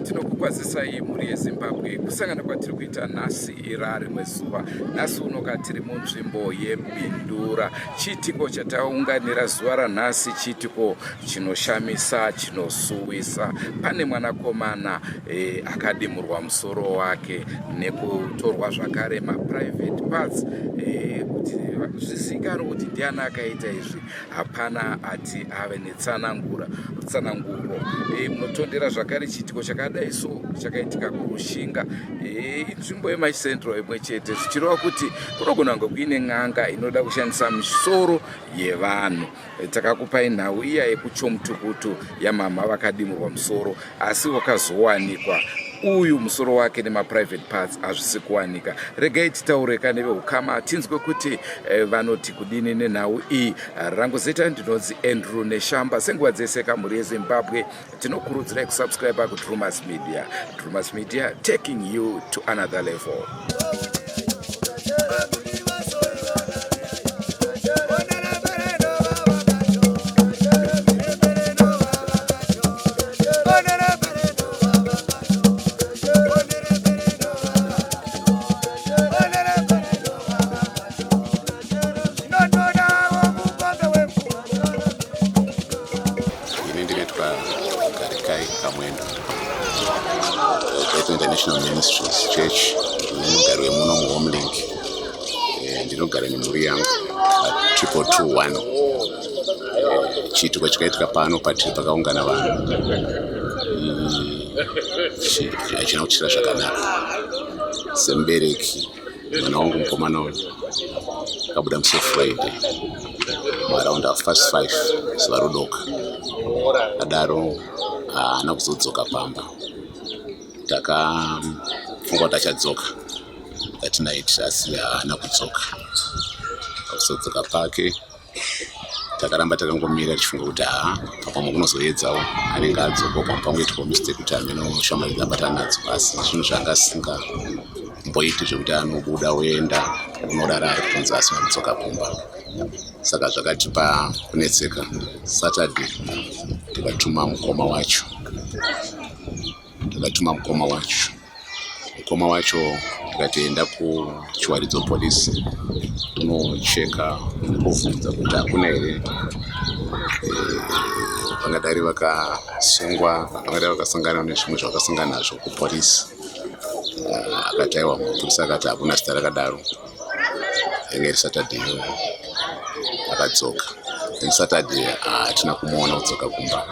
Tinokukwazisai mhuri yeZimbabwe kusangana kwatiri kuita nhasi rarimwe zuva. Nhasi unoka tiri munzvimbo yeBindura. Chiitiko chataunganira zuva ranhasi chiitiko chinoshamisa, chinosuwisa. Pane mwanakomana e, akadimurwa musoro wake nekutorwa zvakare maprivate parts e, kuti zvizikanwe kuti ndiani akaita izvi. Hapana ati ave netsanangura tsananguro. E, munotondera zvakare chiitiko chakadai so chakaitika kuRushinga, e, inzvimbo yemaCentral imwe chete, zvichireva kuti kunogona kunge kuine n'anga inoda kushandisa misoro yevanhu. E, takakupai nhau iya yekuchomutukutu yamama vakadimurwa musoro, asi wakazowanikwa uyu musoro wake nemaprivate parts hazvisi kuwanika. Regai titaureka neveukama tinzwe kuti vanoti kudini nenhau iyi. Rangu zita ndinonzi Andrew Neshamba. Senguva dzese kamhuri yeZimbabwe, tinokurudzirai kusubscribe kuDrumas Media. Drumas Media, taking you to another level. Ini ndinoitwa Garikai Kamwendo, Bethel International Ministries Church. Ndine mugari wemuno muHomelink. Ndinogara nemhuri yangu 2221. Chiitiko chakaitika pano patiri pakaungana vanhu hachina kutyira zvakanaka. Semubereki, mwana wangu mukomana uyu akabuda musi weFriday maaround 5:30 zuva rodoka. Adaro haana kuzodzoka pamba. Takafunga kuti achadzoka that night, asi haana kudzoka. Pakuzodzoka pake, takaramba takangomira tichifunga kuti haa, pamwe kunozoedzawo anenge adzoka, pamwe pangoitwa mistake kuti ameno shamwari dzabatana nadzo. Asi zvinhu zvanga asingamboiti zvekuti anobuda oenda unorara ari kunze asina kudzoka kumba, saka zvakatipa kunetseka. Saturday tikatuma mukoma wacho, takatuma mukoma wacho. Mukoma wacho tikati enda kuChiwaridzo Police unocheka nekubvunza kuti hakuna here vangadai vakasungwa, vangadai vakasangana nezvimwe zvavakasangana nazvo kupolisi. Akati aiwa, mapurisa akati hakuna zita rakadaro. Yange iri Saturday iyoyo. Akadzoka. Then Saturday hatina kumuona kudzoka kumba.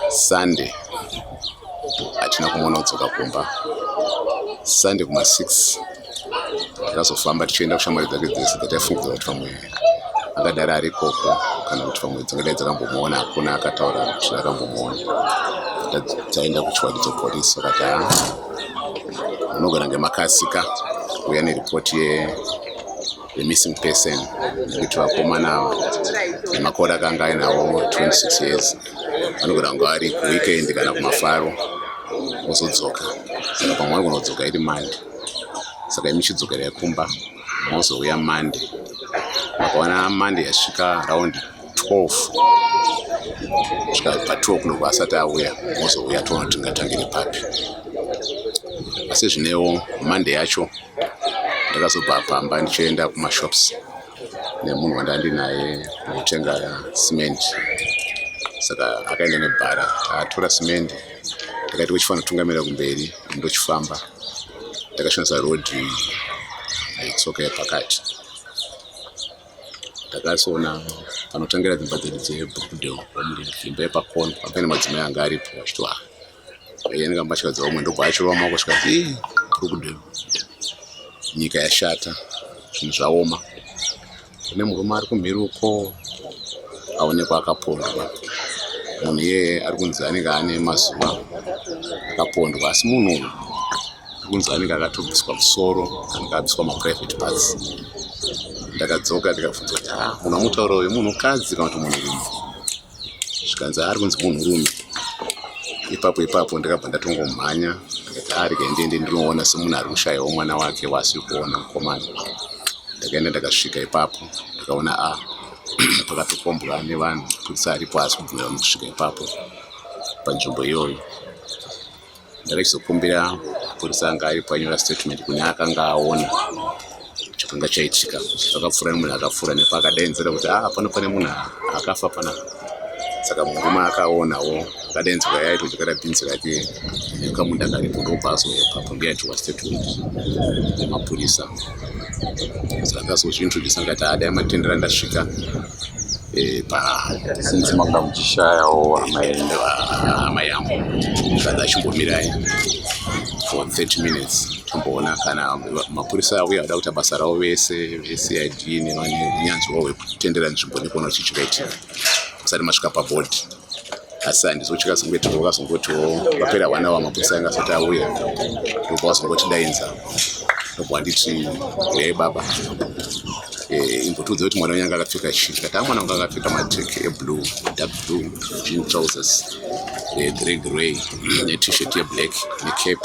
Sunday hatina kumuona kudzoka kumba. Sunday kuma6 takazofamba tichienda kushamwari dzake dzese dzataifungidzira kuti pamwe akadari ari ikoko kana kuti pamwe dzingadai dzakambomuona. Hakuna akataura kuti akambomuona. Taenda kuChiwaridzo Police, vakati haa, munogona ngemakasika kuuya neripoti yemissing person, nekuti vakomana ava nemakore akanga ainawo 26 years vanogona kunge vari kuweekend kana kumafaro vozodzoka, saka pamwe vanogona kudzoka iri Monday, saka imi chidzokerai kumba mozouya Monday. Makaona Monday yasvika round 12, kusvika pa2 o'clock asati auya, mozouya toona kuti tingatangire papi. Asi zvinewo Monday yacho ndakazobva pamba ndichienda kumashops nemunhu wandandinaye kutenga cement, saka akaenda nebhara atora cement. Ndakati kuchifanira kutungamira kumberi, ndochifamba ndakashandisa rodhi netsoka yepakati. Ndakazoona panotangira dzimba dzedu dzeBrookdale Homelink, imba yepakona, pane madzimai anga aripo vachiti ayenga mbatya dzaumwe, ndobva achirova maoko zvikati, "Ii, Brookdale, nyika yashata, zvinhu zvaoma. Kune murume ari kumhiri uko aonekwa akapondwa." Munhu iyeye ari kunzi anenge ane mazuva akapondwa, asi munhu uyu Kunzi anenge akatobviswa musoro, anenge abviswa maprivate parts. Ndakadzoka ndikabvunza kuti ah, munhu wamutaura uyu munhukadzi kana kuti munhurume? Zvikanzi ari kunzi munhurume. Ipapo ipapo ndakabva ndatongomhanya ndikati ah, rega ndiende ndinoona semunhu ari kushayawo mwana wake waasiri kuona mukomana. Ndakaenda ndakasvika ipapo ndikaona a ah, pakatokombwa nevanhu, mapurisa aripo haasi kubvumira vanhu kusvika ipapo panzvimbo iyoyo. Ndakachizokumbira mapurisa anga aripo anyora statement kune akanga aona chakanga chaitika. Zvakapfuura nemunhu akapfuura nepo akadaidzira kuti ah, pano pane munhu akafa panapa. Saka murume akaonawo akadaidzirwa yaitodyara bhinzi rake nekamunda karipo ndobva azouya ipapo ndiye aitorwa statement nemapurisa. Saka ndakazozviintroduce ndikati ah, dai matendera ndasvika eh, pa Since manga muchishayawo hama yenyu. Hama yangu zvanzi achimbomirai for 30 minutes tomboona kana mapurisa auya vada kuita basa ravo vese veCID nevane unyanzvi hwavo hwekutendera nzvimbo nekuona kuti chii chakaitika musati masvika pabhodhi. Asi handizotya zongoti vakazongotiwo vapera one hour mapurisa anga asati auya ndobva vazongotidainza ndobva vanditi uyai baba, imbotiudza kuti mwana wenyu anga akapfeka chii. Ndikati ah, mwana wangu akapfeka mateki eblue, dark blue jean trousers, grey grey net-shirt yeblack, necap,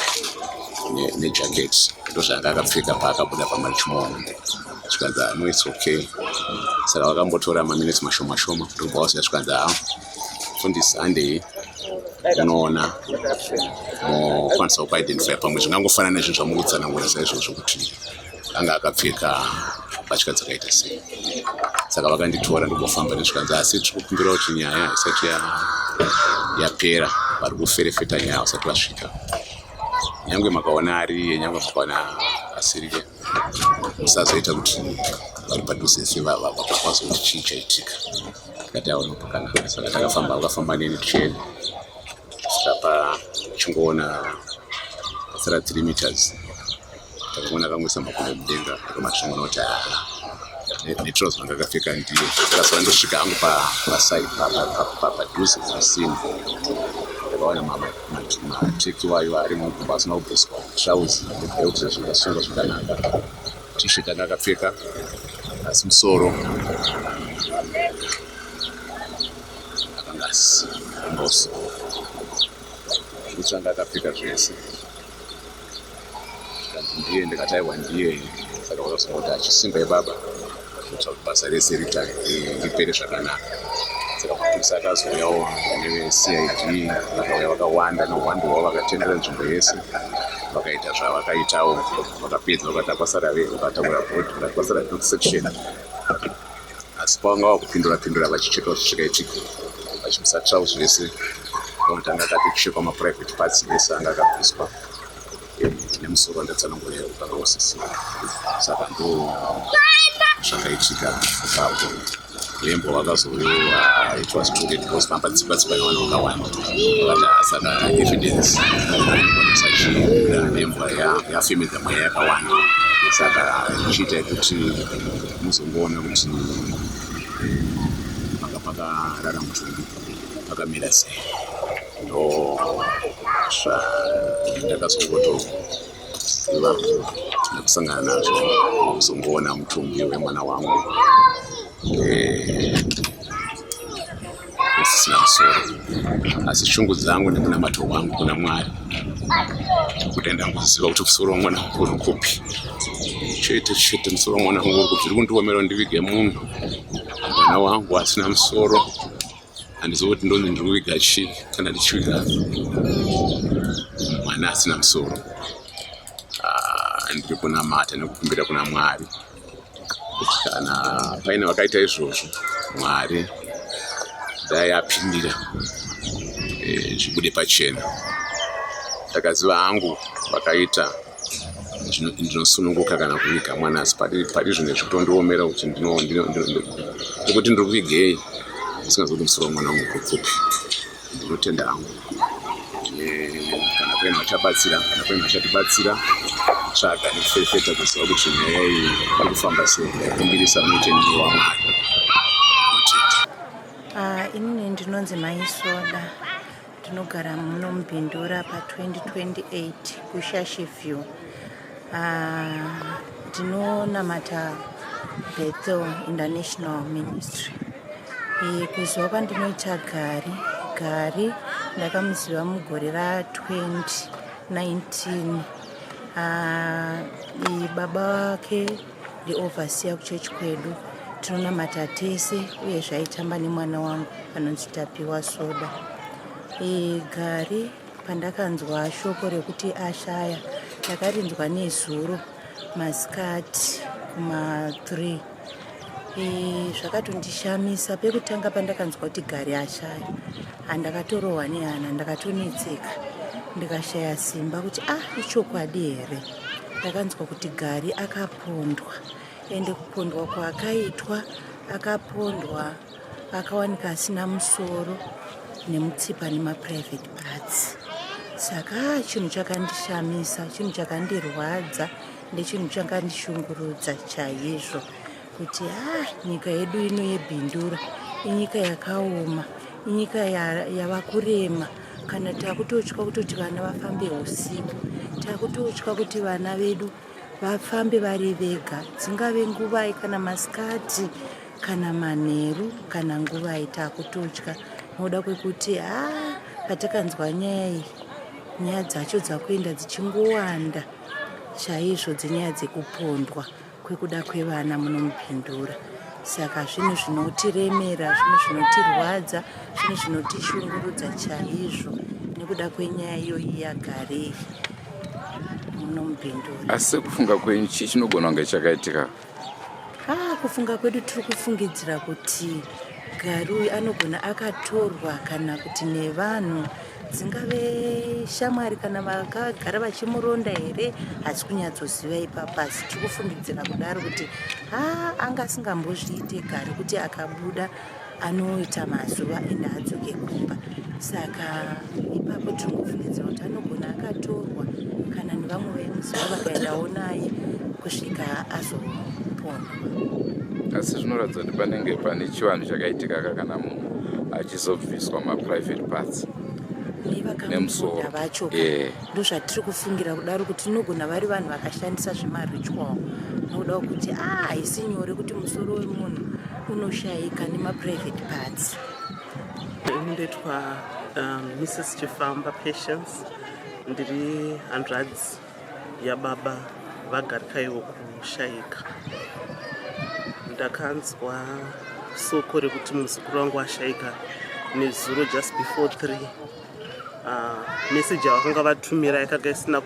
nejacket, ndozvaanga akapfeka paakabuda pamarichimuona. Zvikanzi ah, no, it's okay. Saka vakambotora maminutes mashoma shoma ndobva vazouya zvikanzi ah, mufundisi, handei unoona mokwanisa kuidentify pamwe zvingangofanana nezvinhu zvamuri kutsanangura saizvozvo kuti anga akapfeka mbatya dzakaita sei. Saka vakanditora ndombofamba nezvikanzi asi tiri kukumbira kuti nyaya isati yapera, vari kuferefeta nyaya vasati vasvika, nyangwe makaona ariye, nyangwe makaona asiriye, musazoita kuti vari padhuze se vazoti chii chaitika. Tikati aona pakanaka. Saka takafamba, vakafamba neni tichienda kusvika pa chingoona pasara 3 meters, takaona akangoisa makumbo mudenga, akamatishangoona kuti aa, netrousers ranga akapfeka ndiye. Saka ndosvika hangu padhuze pasini, ndakaona mateki wayo ari mugumbo asina kubviswa trouser nebelt zvakasungwa zvakanaka, t-shirt anga akapfeka, asi musoro akanga anga usipo, zvekuti anga akapfeka zvese. Zvikanzi ndiye, ndikati aiwa, ndiye. Saka vakazongoti achisimba ibaba kuitira kuti basa rese ripere zvakanaka. Saka mapurisa akazouyawo neveCID, vakauya vakawanda neuwandu hwavo, vakatendera nzvimbo yese, vakaita zvavakaitawo, vakapedza, vakati kwasara vakatakura bhodhi, vakati kwasara dog section. Asi pavanga vakupindura pindura vachicheka kuti chakaitika, vachibvisa trousers zvese, vakuti anga akatochekwa maprivate parts ese anga akabviswa nemusoro wandatsanangurira ukanga usisina. Saka ndo zvakaitika ipapo. Lembo vakazouya, it was too late because pamba tsikwa tsikwa nevanhu vakawanda. Vakati saka evidence sachibuda nembwa yafemedza mweya yakawanda, saka chiitai kuti muzongoona kuti panga pakarara mutumbi pakamira sei. Ndo zvandakazongotoziva nekusangana nazvo, kuzongoona mutumbi wemwana wangu usisina musoro. Asi shungu dzangu nemunamato wangu kuna Mwari kuti ndangoziva kuti musoro wemwana wangu uri kupi chete chete. Musoro wemwana wangu uri kupi? Zviri kundiomera ndivige munhu, mwana wangu asina musoro. Handizivi kuti ndonzi ndiri kuviga chii kana ndichiviga mwana asina musoro. Ah, ndiri kunamata nekukumbira kuna Mwari kuti kana paine vakaita izvozvo, Mwari dai apindira, zvibude pachena. Ndakaziva hangu vakaita, ndinosununguka kana kuviga mwana, asi pari zvinhu izvi kutondiomera kuti ndikuti ndiri kuvigei ndisingazivi kuti musoro wemwana wangu uri kupi. Ndinotenda hangu kana paine vachabatsira, kana paine vachatibatsira kutsvaga nekuferefeta kuziva kuti nyaya iyi iri kufamba sei. Ndaikumbirisa muite ndiwo waMwari. Ndinotenda. Ah, inini ndinonzi Maisoda. Ndinogara muno muBindura pa2028 kuShashi View. Ah, ndinonamata Bethel International Ministry. E, kuziva kwandinoita Gari, Gari ndakamuziva mugore ra2019. Ah, baba vake ndioverseer kuchechi kwedu tinonamata tese uye zvaitamba nemwana wangu anonzi Tapiwa Soda. E, Gari pandakanzwa shoko rekuti ashaya ndakarinzwa nezuro masikati kuma3. E, zvakatondishamisa pekutanga pandakanzwa kuti Gari ashaya handakatorohwa nehana ndakatonetseka ndikashaya simba kuti ah ichokwadi here ndakanzwa kuti Gari akapondwa ende kupondwa kwaakaitwa akapondwa akawanika asina musoro nemutsipa nemaprivate parts saka chinhu chakandishamisa chinhu chakandirwadza ndechinhu chakandishungurudza chaizvo kuti ah nyika yedu ino yeBindura inyika yakaoma inyika yava kurema kana takutotya kutoti vana vafambe usiku takutotya kuti vana vedu vafambe vari vega dzingave nguvai kana masikati kana manheru kana nguvai takutotya nokuda kwekuti ha patakanzwa nyaya iyi nyaya dzacho dzakuenda dzichingowanda chaizvo dzenyaya dzekupondwa kwekuda kwevana muno muBindura saka zvinhu zvinotiremera zvinhu zvinotirwadza zvinhu zvinotishungurudza chaizvo nekuda kwenyaya iyoyi yaGari muno muBindura. Asi sekufunga kwenyu chii chinogona kunge chakaitika? Ah, kufunga kwedu tiri kufungidzira kuti Gari uyu anogona akatorwa kana kuti nevanhu dzingave shamwari kana vakagara vachimuronda here hasi kunyatsoziva ipapo asi tiri kufungidzira kudaro kuti ha anga asingambozviite Gari kuti akabuda anoita mazuva ende adzoke kumba saka ipapo tiri kufungidzira kuti anogona akatorwa kana nevamwe vaimuziva vakaendawo naye kusvika azopondwa. Asi zvinoratidza kuti panenge pane chivanhu chakaitika ka kana munhu achizobviswa maprivate parts nevakamuponda vacho ndozvatiri kufungira kudaro kuti inogona vari vanhu vakashandisa zvemaritual nokuda kuti a haisi nyore kuti musoro wemunhu unoshayika nemaprivate parts. Ini ndoitwa Mrs Chifamba Patience, ndiri hanzvadzi yababa vaGarikaiwo kushayika. Ndakanzwa soko rekuti muzukuru wangu ashayika nezuro just before 3. Message yavakanga vatumira yakanga isina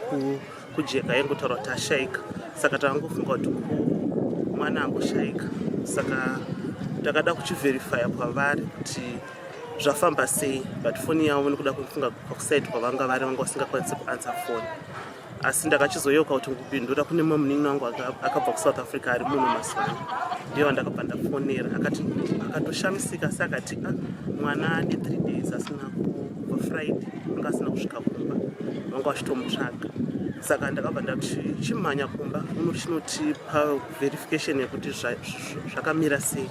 kujeka, yaingotaura kuti ashayika, saka takangofunga kuti mwana angoshayika, saka takada kuchiverifya kwavari kuti zvafamba sei, but foni yavo nekuda kwekufunga kwakusaidi kwavanga vari vanga vasingakwanisi kuanswer foni. Asi ndakachizoyeuka kuti kuBindura kune mumwe munin'ina wangu akabva kuSouth Africa ari muno mazuva ano, ndiye wandakabva ndafonera. Akati akatoshamisika, asi akati ah, mwana ane 3 days asina kubva Friday, anga asina kusvika kumba, vanga vachitomutsvaga. Saka ndakabva ndati chimhanya kumba unochinotipa verification yekuti zvakamira sei,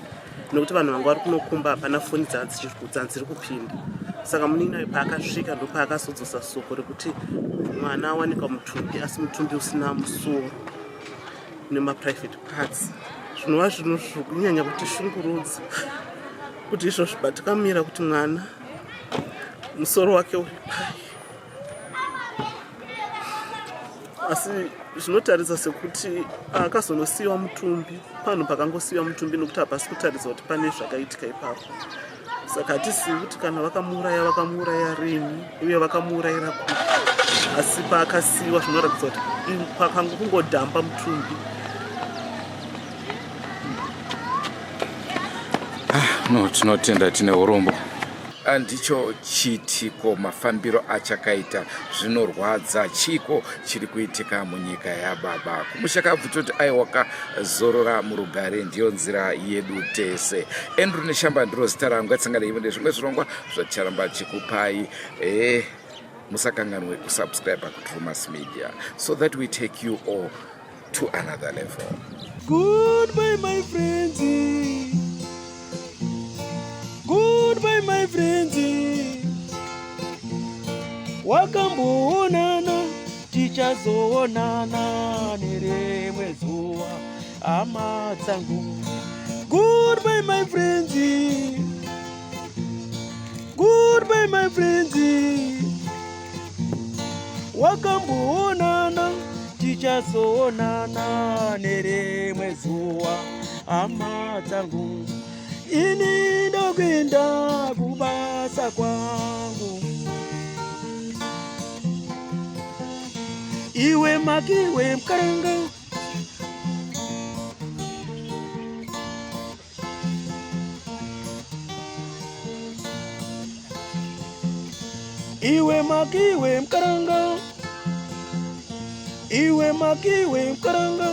nekuti vanhu vanga vari kunokumba hapana foni dzanziri kupinda. Saka munin'ina uyu paakasvika ndopaakazodzosa soko rekuti mwana awanikwa mutumbi, asi mutumbi usina musoro nemaprivate parts, zvinova zvinhu zvikunyanya kuti shungurudza kuti izvo zvibatikamira kuti mwana musoro wake uri pai. Asi zvinotaridza sekuti akazonosiyiwa mutumbi panhu pakangosiyiwa mutumbi, nekuti hapasi kutaridza kuti pane zvakaitika ipapo. Saka hatizivi kuti kana vakamuuraya vakamuuraya rini uye vakamuurayira kupi, asi paakasiyiwa zvinoratidza kuti pakangodhamba mutumbi. No, tinotenda, tine urombo. Ndicho chiitiko mafambiro achakaita zvinorwadza. Chiko chiri kuitika munyika yababa kumushakabvu? Toti aiwaka zorora murugare, ndiyo nzira yedu tese. Andrew Neshamba ndiro zita rangu, ngatisangane ivo nezvimwe zvirongwa zvaticharamba chikupai. Musakanganwe kusubscribe kuTrumas Media so that we take you all to another level. Goodbye, my friends. Goodbye, my friends. Wakamboonana, tichazoonana nerimwe zuva, hama dzangu. Goodbye my friends. Goodbye my friends. Wakamboonana, tichazoonana nerimwe zuva, hama dzangu. Ini ndokuenda kubasa kwangu. Iwe makiwe mkaranga. Iwe makiwe mkaranga. Iwe makiwe mkaranga.